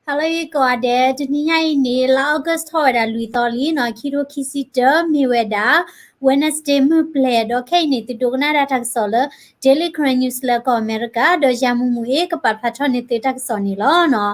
ဟါလၢအဂ့ၤကိးဂၤဒဲး, တနံၤညါအံၤန့ၣ် လါ August ထီၣ်ဝဲဒၣ်လွံၢ်သီလံနီၤ, ခံထိခံဆံတၢ မ့ၢ်ဝဲဒၣ် Wednesday မုၢ်ပျဲၤ, ဒီးခဲအံၤန့ၣ် သုဒိကနၣ်ဒၣ်တၢ်ကစီၣ်လၢ Daily Karen News လၢကီၢ်အမဲရကၤ, ဒီးယၤမူမူအ့ၣ် ကပာ်ဖျါထီၣ်န့ၢ်သုတၢ်ကစီၣ်န့ၣ်လီၤနီၤ.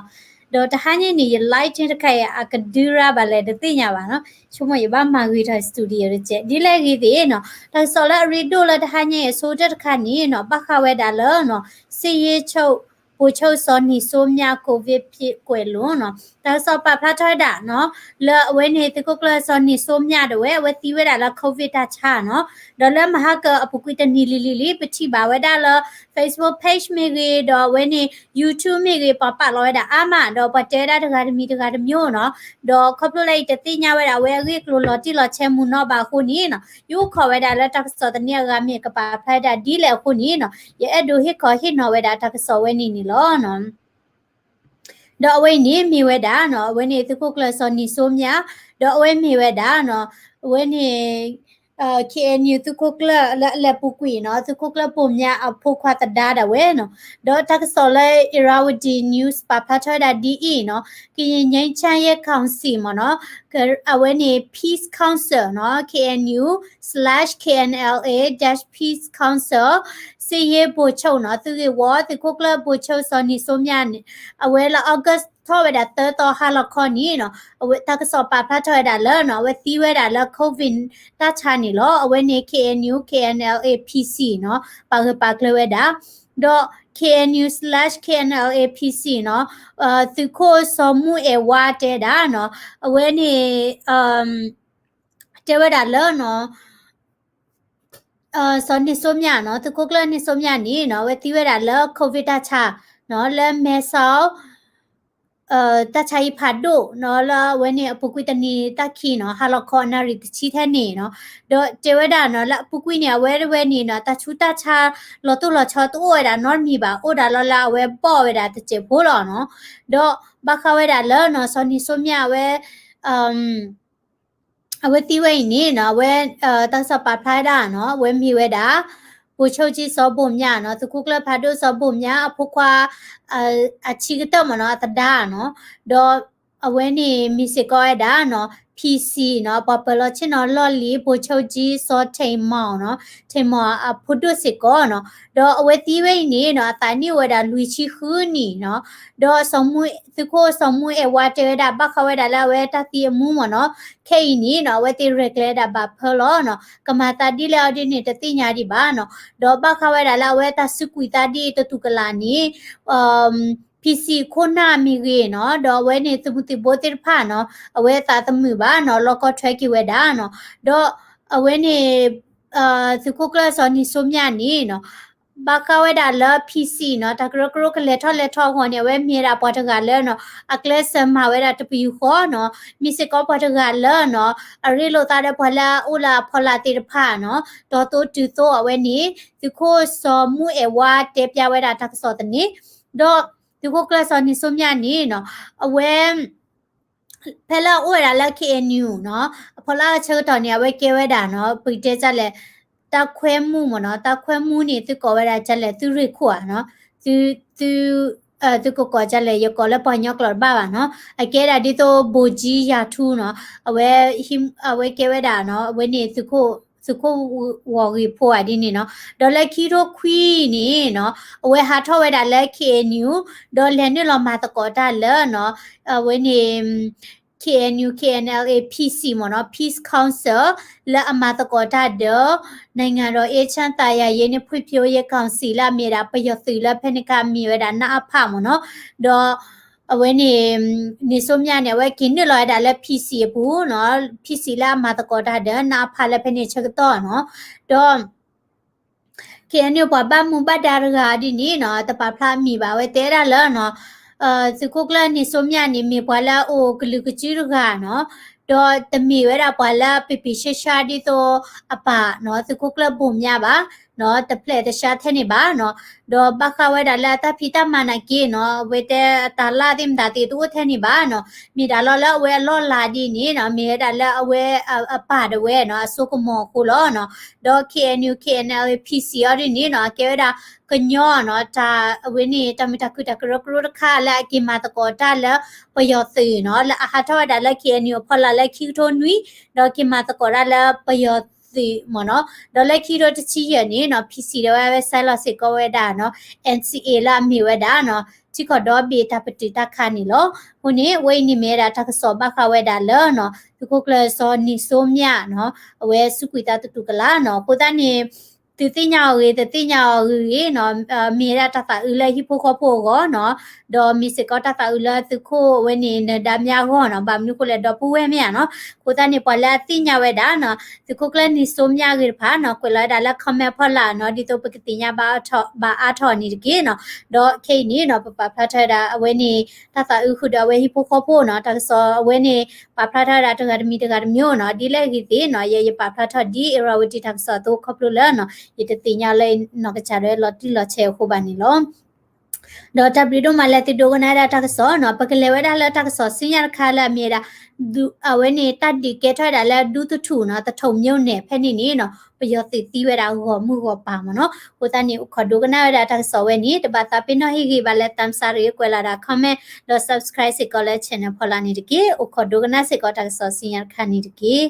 ဒီးတဟါညါအံၤန့ၣ် ယ lighting တခါအံၤ အကဒုရၣ်ဘၣ်လဲၣ်တသ့ၣ်ညါဘၣ်နီၤ, ဆိကမိၣ်ယဘၣ်မၤဂ့ၤထီၣ် studio တကဲး, ဒ်လဲၣ်ဂ့ၤသ့ၣ်နီၤ, တၢ်ကစီၣ်လၢအရ့ဒိၣ်လၢတဟါညါအံၤအဆိကတၢၢ်တခါန့ၣ်နီၤ, ဘၣ်ဃးဝဲဒၣ်လၢနီၤ စစ်ရေးချုပ် ဗိုလ်ချုပ် စီၤနံၤစိမၠၣ် COVID ဖြစ်ကွယ်လွန်နီၤ, တၢ်ကစီၣ်ပာ်ဖျါထီၣ်ဝဲဒၣ်နီၤ, လၢအဝဲန့ၣ်သုးခိၣ်ကျၢၢ်စီၤနံၤစိမၠၣ်ဒၣ်ဝဲ အဝဲသံဝဲဒၣ်လၢ COVID တၢ်ဆါနီၤ, ဒီးလၢမဟါကအပူၤကွံာ်တနံၤလံၤလံၤလံၤ ပထံၣ်ဘၣ်ဝဲဒၣ်လၢ Facebook page မ့ၢ်ဂ့ၤ, ဒီးအဝဲန့ၣ် YouTube မ့ၢ်ဂ့ၤ, ပှၤပာ်လီၤဝဲဒၣ်အါမး, ဒီးပှၤတဲဝဲဒၣ်တဂၤတမံၤတဂၤတမံၤနီၤ, ဒီးခီဖျိလၢအံၤတသ့ၣ်ညါဝဲဒၣ် အဝဲအဂ့ၢ်အကျိၤလီၤတံၢ်လီၤဆဲးမုာ်နီၣ်ဘၣ်အဃိန့ၣ်နီၤ, ယအိၣ်ခိးဝဲဒၣ်လၢတၢ်ကစီၣ်သန့အဂၤမ့ၢ်ကပာ်ဖျါဝဲဒၣ်ဒ်လဲၣ်အဃိန့ၣ်နီၤ, ယအဲၣ်ဒိးဟ့ၣ်ခီဟ့ၣ်နီၤဝဲဒၣ်တၢ်ကစီၣ်ဝဲန့ၣ်န့ၣ်လီၤနီၤ. ဒီးအဝဲအံၤန့ၣ်မ့ၢ်ဝဲဒၣ်နီၤ, အဝဲန့ၣ်သုးခိၣ်ကျၢၢ်စီၤနံၤစိမၠၣ်, ဒီးအဝဲမ့ၢ်ဝဲဒၣ်နီၤ, အဝဲန့ၣ် KNU သုးခိၣ်ကျၢၢ်လၢအလဲၤပူၤကွံာ်နီၤ, သုးခိၣ်ကျၢၢ်ဘိၣ်မၠၣ်အဖိခွါသဒါဒၣ်ဝဲနီၤ, ဒီးတၢ်ကစီၣ်လၢ Irrawaddy News ပာ်ဖျါထီၣ်ဝဲဒၣ်ဒ်အံၤနီၤ, ကရင်ငြိမ်းချမ်းရေးကောင်စီ မ့ၢ်နီၤ, အဝဲန့ၣ် Peace Council နီၤ, KNU slash KNLA dash Peace Council စစ်ရေးဗိုလ်ချုပ်နီၤ, သုးဂ့ၢ်ဝီ သုးခိၣ်ကျၢၢ်ဗိုလ်ချုပ်စီၤနံၤစိမၠၣ်န့ၣ် အဝဲလၢ August ထီၣ်ဝဲဒၣ်သၢသီဟါလီၤခီန့ၣ်နီၤ, အဝဲတၢ်ကစီၣ်ပာ်ဖျါထီၣ်ဝဲဒၣ်လၢနီၤ, အဝဲသံဝဲဒၣ်လၢ COVID တၢ်ဆါန့ၣ်လီၤ. အဝဲန့ၣ် KNU KNLA PC နီၤ, ပာ်ဂၢၢ်ပာ်ကျၢၤဝဲဒၣ်, ဒီး KNU slash KNLA PC နီၤ, သုးခိၣ်စီၤမူအဲၣ်ဝါတဲဒၣ်နီၤ, အဝဲန့ၣ် တဲဝဲဒၣ်လၢနီၤ, စီၤနံၤစိမၠၣ်နီၤ, သုးခိၣ်ကျၢၢ်နံၤစိမၠၣ်န့ၣ်နီၤ, အဝဲသံဝဲဒၣ်လၢ COVID တၢ်ဆါနီၤ, လၢမဲဆီး တၢ်ဆါဟံၣ်ဖးဒိၣ်နီၤ, လၢအဝဲန့ၣ်အပူၤကွံာ်တနံၤတၢ်ခံနီၤ, ဟါလီၤခီအနၣ်ရံၣ်တဆံထဲန့ၣ်နီၤ, ဒီးတဲဝဲဒၣ်နီၤ, လၢအပူၤကွံာ်န့ၣ် အဝဲဝဲန့ၣ်နီၤ, တၢ်ဆူးတၢ်ဆါလီၤတိၢ်လီၤဆီတအိၣ်ဝဲဒၣ်နီတမံၤဘၣ်, အိၣ်ဒၣ်လီၤလၢအဝဲဘီၣ်ဝဲဒၣ်တစဲးဖိလီၤနီၤ, ဒီးဘၣ်ဃးဝဲဒၣ်လၢနီၤ, စီၤနံၤစိမၠၣ်အဝဲ အဝဲသံဝဲအံၤန့ၣ်နီၤ, အဝဲ တၢ်ကစီၣ်ပာ်ဖျါဝဲဒၣ်နီၤ, အဝဲမ့ၢ်ဝဲဒၣ် ဗိုလ်ချုပ်ကြီး စီၤဘိၣ်မၠၣ်နီၤ, သုးခိၣ်ကျၢၢ်ဖးဒိၣ်စီၤဘိၣ်မၠၣ် အဖိခွါ အဆံးကတၢၢ်မ့ၢ်နီၤ, အသဒါနီၤ, ဒီးအဝဲန့ၣ်မ့ၢ်စ့ၢ်ကီးဝဲဒၣ်နီၤ, PC နီၤ, ပှၤပၢၤလီၢ်ဆ့ၣ်နီၤလီၢ်လံၤ ဗိုလ်ချုပ်ကြီး စီၤထ့ၣ်မီၣ်နီၤ, ထ့ၣ်မီၣ်အဖိဒိၣ်စ့ၢ်ကီးနီၤ, ဒီးအဝဲသံဝဲအံၤန့ၣ်နီၤ, အသးနံၣ်အိၣ်ဝဲဒၣ်လွံၢ်ဆံဃုနံၣ်နီၤ, ဒီးသုးခိၣ်စီၤမူအဲၣ်ဝါတဲဝဲဒၣ် ဘၣ်ဃးဝဲဒၣ်လၢအဝဲတၢ်သံအမူမ့ၢ်နီၤ, ခဲအံၤန့ၣ်နီၤ, အဝဲသ့ၣ်ရဲၣ်ကျဲၤဒၣ်ဘၣ်ဖၢလီၤနီၤ, ကမၤသးဒ်လဲၣ်အီၤဒ်န့ၣ် တသ့ၣ်ညါဒံးဘၣ်နီၤ, ဒီးဘၣ်ဃးဝဲဒၣ်လၢအဝဲတၢ်စုကွံာ်သးဒ်အံၤတတူၢ်ကလာ်န့ၣ် PC ခိၣ်နၢ်မ့ၢ်ဂ့ၤနီၤ, ဒီးအဝဲန့ၣ်သုးမုၢ်သံၣ်ဘိသ့ၣ်တဖၣ်နီၤ, အဝဲသးသမုာ်ဘၣ်နီၤ, လီၢ်ကီၢ်ထွဲက့ၤဝဲဒၣ်နီၤ, ဒီးအဝဲန့ၣ် သုးခိၣ်ကျၢၢ်စီၤနံၤစိမၠၣ်န့ၣ်နီၤ, ဘၣ်ဃးဝဲဒၣ်လၢ PC နီၤ, တၢ်ကရၢကရိကလဲၤထီၣ်လဲၤထီၣ်အဂီၢ်န့ၣ် အဝဲမ့ၢ်ဒၣ်ပှၤတဂၤလၢနီၤ, အကျဲးစၢးမၤဝဲဒၣ်တပယူာ်ဃီနီၤ, မ့ၢ်စ့ၢ်ကီးပှၤတဂၤလၢနီၤ, အရ့လိာ်သးဒီးပှၤလၢအအိၣ်လၢအဖီလာ်သ့ၣ်တဖၣ်နီၤ, တီၤသိတုၤသိအဝဲန့ၣ် သုးခိၣ်စီၤမူအဲၣ်ဝါတဲပျးဝဲဒၣ်တၢ်ကစီၣ်သန့, ဒီးသုးခိၣ်ကျၢၢ်စီၤနံၤစိမၠၣ်န့ၣ်နီၤ, အဝဲ ဖဲလၢအအိၣ်ဝဲဒၣ်လၢ KNU နီၤ, အဖီလာ်အဆၢကတီၢ်န့ၣ် အဝဲကဲဝဲဒၣ်နီၤ, ပကတဲဒ်လဲၣ်, တပ်ခွဲမှူးမ့ၢ်နီၤ, တပ်ခွဲမှူးန့ၣ် သုကိးဝဲဒၣ်ဒ်လဲၣ်, သုးရ့ၣ်ခိၣ်ဧါနီၤ, သု သု သုကကိးဒ်လဲၣ်, ယကိးလၢပှၤကညီကျိာ်တဘၣ်ဘၣ်နီၤ, အကဲဒၣ်ဒ်သိး ဗိုလ်ကြီးရာထူးနီၤ, အဝဲ အဝဲကဲဝဲဒၣ်နီၤ, အဝဲန့ၣ် သုးခိၣ်ဂီၤဂ့ၤဖိဧါဒ်န့ၣ်နီၤ, ဒီးလၢခံထိခွံန့ၣ်နီၤ, အဝဲဟးထီၣ်ဝဲဒၣ်လၢ KNU ဒီးလဲၤနုာ်လီၤမၤသကိးတၢ်လၢနီၤ, အဝဲန့ၣ် KNU KNLA PC မ့ၢ်နီၤ, Peace Council လၢအမၤသကိးတၢ်ဒီး နိုင်ငံတော်အေးချမ်းသာယာရေးနှင့်ဖွံ့ဖြိုးရေးကောင်စီ လၢအမ့ၢ်ဒၣ်ပယီၤသုးလၢဖဲန့ၣ်အခါမ့ၢ်ဝဲဒၣ် နအဖ မ့ၢ်နီၤ, ဒီးအဝဲန့ၣ် နံၤစိမၠၣ်န့ၣ် အဝဲက့ၤနုာ်လီၤဝဲဒၣ်လၢ PC အပူၤနီၤ, PC လၢအမၤသကိးတၢ်ဒီး နအဖ လၢဖဲန့ၣ်အဆၢကတီၢ်နီၤ, ဒီး KNU ပှၤဘၣ်မူဘၣ်ဒါတဂၤဒ်န့ၣ်နီၤ, တပာ်ဖျါအမံၤဘၣ်, အဝဲတဲဒၣ်လၢနီၤ, သုးခိၣ်ကျၢၢ်နံၤစိမၠၣ်န့ၣ် မ့ၢ်ပှၤလၢအအိၣ်ကလုာ်ကစုတဂၤနီၤ, ဒီးတမ့ၢ်ဝဲဒၣ်ပှၤလၢပ့ၤပ့ၤဆှါဆှါဒ်သိးအပၢ်နီၤ, သုးခိၣ်ကျၢၢ်ဘိၣ်မၠၣ်ဘၣ်, တဖျဲးတဆါထဲန့ၣ်ဘၣ်နီၤ. ဒီးဘၣ်ဃးဝဲဒၣ်လၢအတၢ်ဖံးတၢ်မၤနာ်က့နီၤ အဝဲတဲတၢ်လၢ်သ့ၣ်မတၤသ့ၣ်တအိၣ်ထဲန့ၣ်ဘၣ်နီၤ. မ့ၢ်ဒၣ်လီၤလၢအဝဲအလီၢ်လၤဒ်န့ၣ်နီၤ မ့ၢ်ဝဲဒၣ်လၢအဝဲအပၢ်ဒၣ်ဝဲနီၤ အစိကမီၤအဃိလီၤနီၤ. ဒီး K N U K N L A P C အီၤဒ်န့ၣ်နီၤ အကဲဝဲဒၣ်ကညီနီၤ တၢ်အဝဲန့ၣ် တၢ်မုာ်တၢ်ခုၣ်တၢ်ကရၢကရိတခါလၢအက့ၤမၤသကိးတၢ်လၢပယီၤသုးနီၤ လၢအဟးထီၣ်ဝဲဒၣ်လၢ K N U အဖီလာ်လၢခံကထိနွံ ဒီးက့ၤမၤသကိးတၢ်လၢပယီၤသုးမ့ၢ်နီၤ. ဒီးလၢခံကထိတဆံယဲၢ်န့ၣ်နီၤ P C ဒၣ်ဝဲ ဝဲ sign လီၤစ့ၢ်ကီးဝဲဒၣ်နီၤ N C A လၢအမ့ၢ်ဝဲဒၣ်နီၤ ထံကီၢ်ဒီဘ့ၣ်တၢ်ပတုာ်တၢ်ခးန့ၣ်လီၤ. အဃိန့ၣ် အဝဲအံၤန့ၣ်မ့ၢ်ဝဲဒၣ်တၢ်ကစီၣ်ဘၣ်ဃးဝဲဒၣ်လၢနီၤ သုးခိၣ်ကျၢၢ်စီၤနံၤစိမၠၣ်နီၤ အဝဲစူးကွံာ်သးသတူၢ်ကလာ်နီၤ. အဃိသတးန့ၣ် သုသ့ၣ်ညါအီၤဂ့ၤ တသ့ၣ်ညါအီၤဂ့ၤဂ့ၤနီၤ မ့ၢ်ဝဲဒၣ်တၢ်သးအုးလၢဟံၣ်ဖိဃီဖိအဂီၢ်နီၤ ဒီးမ့ၢ်စ့ၢ်ကီးတၢ်သးအုးလၢသုးခိၣ်အဝဲန့ၣ် နၢၤဒါမြအဂီၢ်နီၤ. ဘၣ်မနုၤအဃိလဲၣ် ဒီပုၢ်ဝဲၢ်မ့ၢ်ဧါနီၤ. အဃိသတးန့ၣ် ပှၤလၢအသ့ၣ်ညါဝဲဒၣ်နီၤ သုးခိၣ်ကျၢၢ်နံၤစိမၠၣ်ဂ့ၤတဖၣ်နီၤ ကွဲးလီၤဝဲဒၣ်လၢ comment ဖီလာ်နီၤ ဒ်သိးပကသ့ၣ်ညါဘၣ်အါထီၣ်န့ၣ်တက့ၢ်နီၤ. ဒီးခဲအံၤန့ၣ်နီၤ ပပာ်ဖျါထီၣ်ဝဲဒၣ်အဝဲန့ၣ် တၢ်သးအုးဃုာ်ဒီးအဝဲဟံၣ်ဖိဃီဖိနီၤ တၢ်ကစီၣ်အဝဲန့ၣ် ပာ်ဖျါထီၣ်ဝဲဒၣ်တဂၤတမံၤတဂၤတမံၤနီၤ ဒ်လဲၣ်ဂ့ၤသ့ၣ်နီၤ ယဲယပာ်ဖျါထီၣ်ဒ် Irrawaddy တၢ်ကစီၣ်အသိးခီဖျိလၢနီၤ ယတသ့ၣ်ညါလၢနီၢ်ကစၢ်ဒၣ်ဝဲလီၤတံၢ်လီၤဆဲးအဃိဘၣ်န့ၣ်လီၤ. ဒီးတၢ်ဘျုးဒိၣ်မးလၢသုဒိကနၣ်ဝဲဒၣ်တၢ်ကစီၣ်နီၤ ပကလဲၤဝဲဒၣ်လၢတၢ်ကစီၣ်ဆူညါတခါလၢအမ့ၢ်ဝဲဒၣ် အဝဲန့ၣ် တၢ်ဒုးကဲထီၣ်ဝဲဒၣ်လၢဒူသထူၣ်နီၤ သထုံမြို့နယ်ဖဲန့ၣ်န့ၣ်နီၤ ပယီၤသုးသံဝဲဒၣ်ဂီၢ်မုၢ်ဂီၢ်ပၤမ့ၢ်နီၤ. အဃိသတးန့ၣ် အိၣ်ခိးဒိကနၣ်ဝဲဒၣ်တၢ်ကစီၣ်ဝဲန့ၣ် တဘၣ်သးပ့ၤနီၣ်ဟ့ၣ်ဂံၢ်ဘၣ်လၢ thumbs up တဂ့ၤ ကွဲးလီၤဒၣ် comment ဒီး subscribe စ့ၢ်ကီးလၢ channel ဖီလာ်န့ၣ်တက့ၢ်. အိၣ်ခိးဒိကနၣ်စ့ၢ်ကီးတၢ်ကစီၣ်ဆူညါတခါန့ၣ်တက့ၢ်.